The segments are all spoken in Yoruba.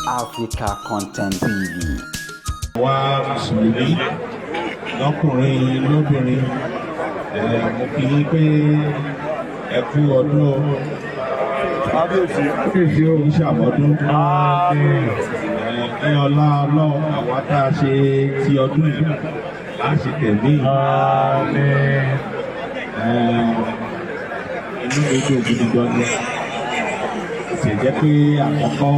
Africa Content TV. Wa mùsùlùmí lọ́kùnrin lóbìnrin, mo kí yín pé ẹ kú ọdún o. Kábíyèsí. Kábíyèsí o, ìṣàmọ́dún ní ọlá Ọlọ́run. Àwa tá a ṣe ti ọdún yìí láti tẹ̀mí, inú mi dùn gidi gan ni. Ṣe jẹ́ pé àkọ́kọ́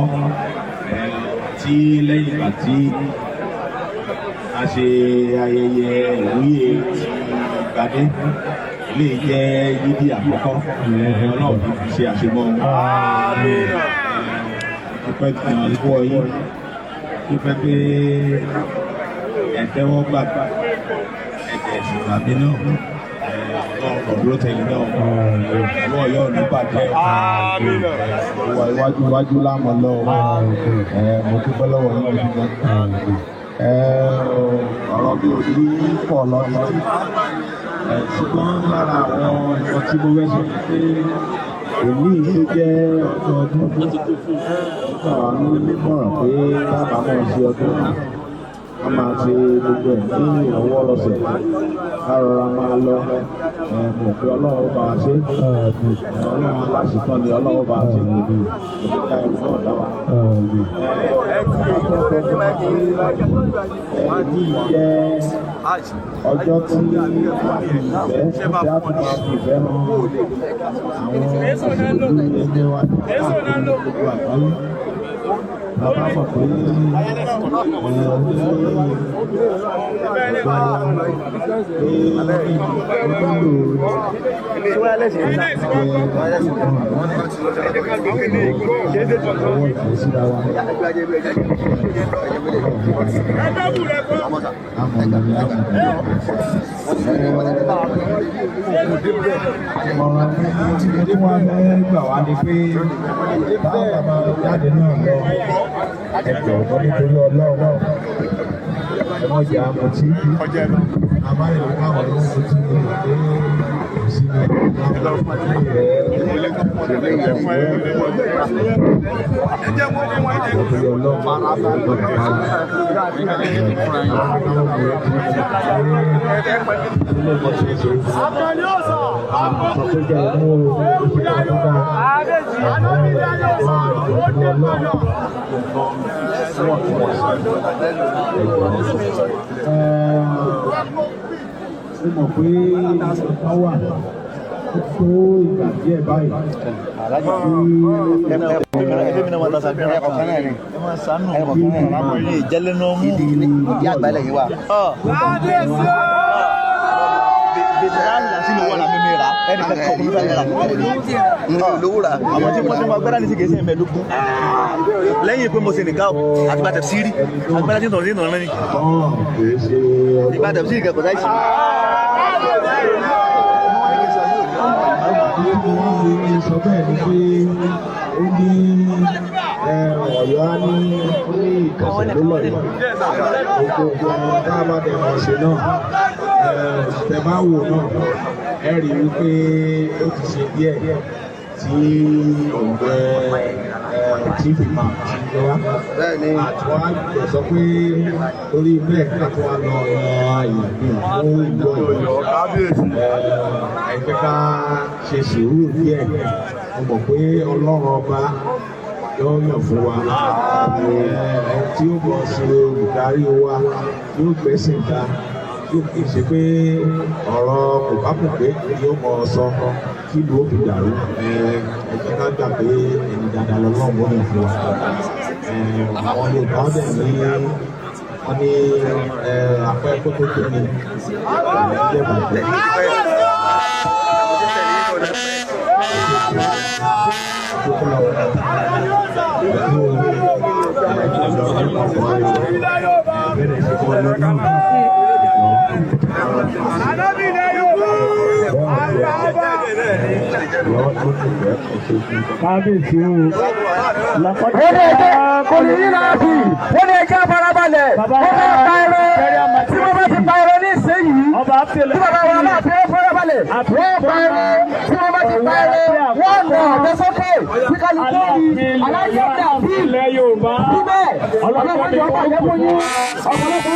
tí lẹ́yìn ìgbà tí a ṣe ayẹyẹ ìwúyè ti Gbadé, ilé jẹ́ yídì àkọ́kọ́. Ọlọ́run fi ṣe àṣemọ́. Dúpẹ́ lọ́wọ́ yín, dúpẹ́ pé ẹ tẹ́wọ́ gbà, ẹ̀jẹ̀ ìṣùgbà mi náà. Ọlọ́run kò dúró tẹ̀yìn náà, ọwọ́ yóò ní bàjẹ́ ìwà. Iwájú iwájú láàmú lọ. Mo dúpẹ́ lọ́wọ́ yín gidi gan. Ọ̀rọ̀ mi ò ní pọ̀ lọ títí, ṣùgbọ́n lára àwọn nǹkan tí mo fẹ́ sọ ni pé òní tó jẹ́ ọjọ́ ọdún, nígbà wà ní nímọ̀ràn pé dábàá máa ṣe ọdún, a máa ṣe gbogbo ẹ̀ ní ìrànwọ́ lọ́sẹ̀, ká rọra máa lọ. Mọ̀ pé Ọlọ́run bá wa ṣe, Ọlọ́run aláṣetán ni Ọlọ́run bá wa ṣe, kò ní ká ẹrù náà dá wa. Èyí jẹ́ ọjọ́ tí a fi ìfẹ́, tí a tún máa fi ìfẹ́ hàn àwọn aṣojú ẹgbẹ́ wa káàkiri gbogbo àgbáyé. Bàbá mọ̀ pé onílé ọ̀dọ́ pé ó nílò ọwọ́ ìfẹ́ síra wa. Àmọ̀ lórí àmọ̀. Ìmọ̀ràn mi tí mo tún wá fẹ́ gbà wá ni pé táwọn bàbá jáde náà lọ, ẹ jọ̀ọ́, nítorí Ọlọ́run, ẹ mọ̀ jẹ́ àmọ̀tí. Abáyọ̀ káwọn ló ń mutí ní ìpè kò sí ní nítorí Ọlọ́run gbọ́dọ̀ bá àwọn ilé ìmọ̀ ṣe ṣe sọ pé jẹ́ ìmú oṣù kan tó dáa Ọlọ́run níwọ̀ntúnwọ̀nsì. Ó mọ̀ pé nǹkan wà ó tó ìgbà díẹ̀ báyìí Ẹgbẹ́ mi náà máa ta sàbí ẹ̀rọ kan náà ni. Ẹ máa sànù. Ní ìjẹ́lẹ̀ náà mú. Ìdí àgbálẹ̀ yìí wà. Bẹ̀rẹ̀ láti ní wọ́n mímí rà. Ẹnì kan kọ̀ fún mi rà. N ò lówó rà. Àwọn tí mo ti máa gbẹ́dá ní sí kìí ṣe 15. Lẹ́yìn pé mo ṣe nìkan àti bàtẹ̀ sírí. Agbára tí ń tọ̀rọ̀ ní ìtọ̀rọ̀ ní. Tán kìí ṣe ọdún. Ìgbà tẹ̀sí ìkẹ́kọ̀ọ́ sáìsì. Ìdí tí wọ́n fi sọ bẹ́ẹ̀ ni pé ó ní Ọ̀yọ́ á ní ó ní ìkànsẹ̀ ló lọ yìí. Gbogbo nǹkan tá a bá dẹ̀ mọ̀ ṣe náà, tẹ bá wò náà, ẹ rí i wípé ó ti ṣe díẹ̀ tí ọ̀gbẹ́ chief imam ti ń wá. Bẹ́ẹ̀ni. Àti wá gbọ́dọ̀ sọ pé torí bẹ́ẹ̀ ká tó wá lọ yan èèyàn míì fún ìlú Ọ̀yọ́. Ẹ jẹ́ ká ṣe sùúrù díẹ̀. Mo mọ̀ pé Ọlọ́run ọba yóò yàn fún wa ẹ tí ó bọ̀ sí olùdarí wa, yóò gbẹ́sìn ga, yóò kì í ṣe pé ọ̀rọ̀ kò bá kò pé yóò mọ̀ ọ́ sọ kí ìlú ó fi dàrú. Ẹ jẹ́ ká gbà pé ẹni dáadáa lọ́lọ́run ó yàn fún wa. Àwọn Yorùbá dẹ̀ ní wọ́n ní apẹ́ kótó tó ní ìjẹ́ bàjẹ́. Dúpẹ́ lọ́wọ́ ẹ̀kú bẹ̀rẹ̀ sí kọ́ lọ náà. Kábíyèsí o. Wọ́n ní ẹjẹ́ kò ní yín láàbì. Wọ́n ní ẹjẹ́ farabalẹ̀. Wọ́n fẹ́ pa ẹran. Tí wọ́n bá ti pa ẹran ní ìsinyìí, tí bàbá wa náà fi farabalẹ̀, wọ́n pa ẹran. Tí wọ́n bá ti pa ẹran, wọ́n nà ọ̀bẹ sókè tí kálukú rí aláìsí àbí Ilẹ̀ Yorùbá. síbẹ̀. Ọlọ́run jọ bàjẹ́ fún yín ọ̀pọ̀lọpọ̀.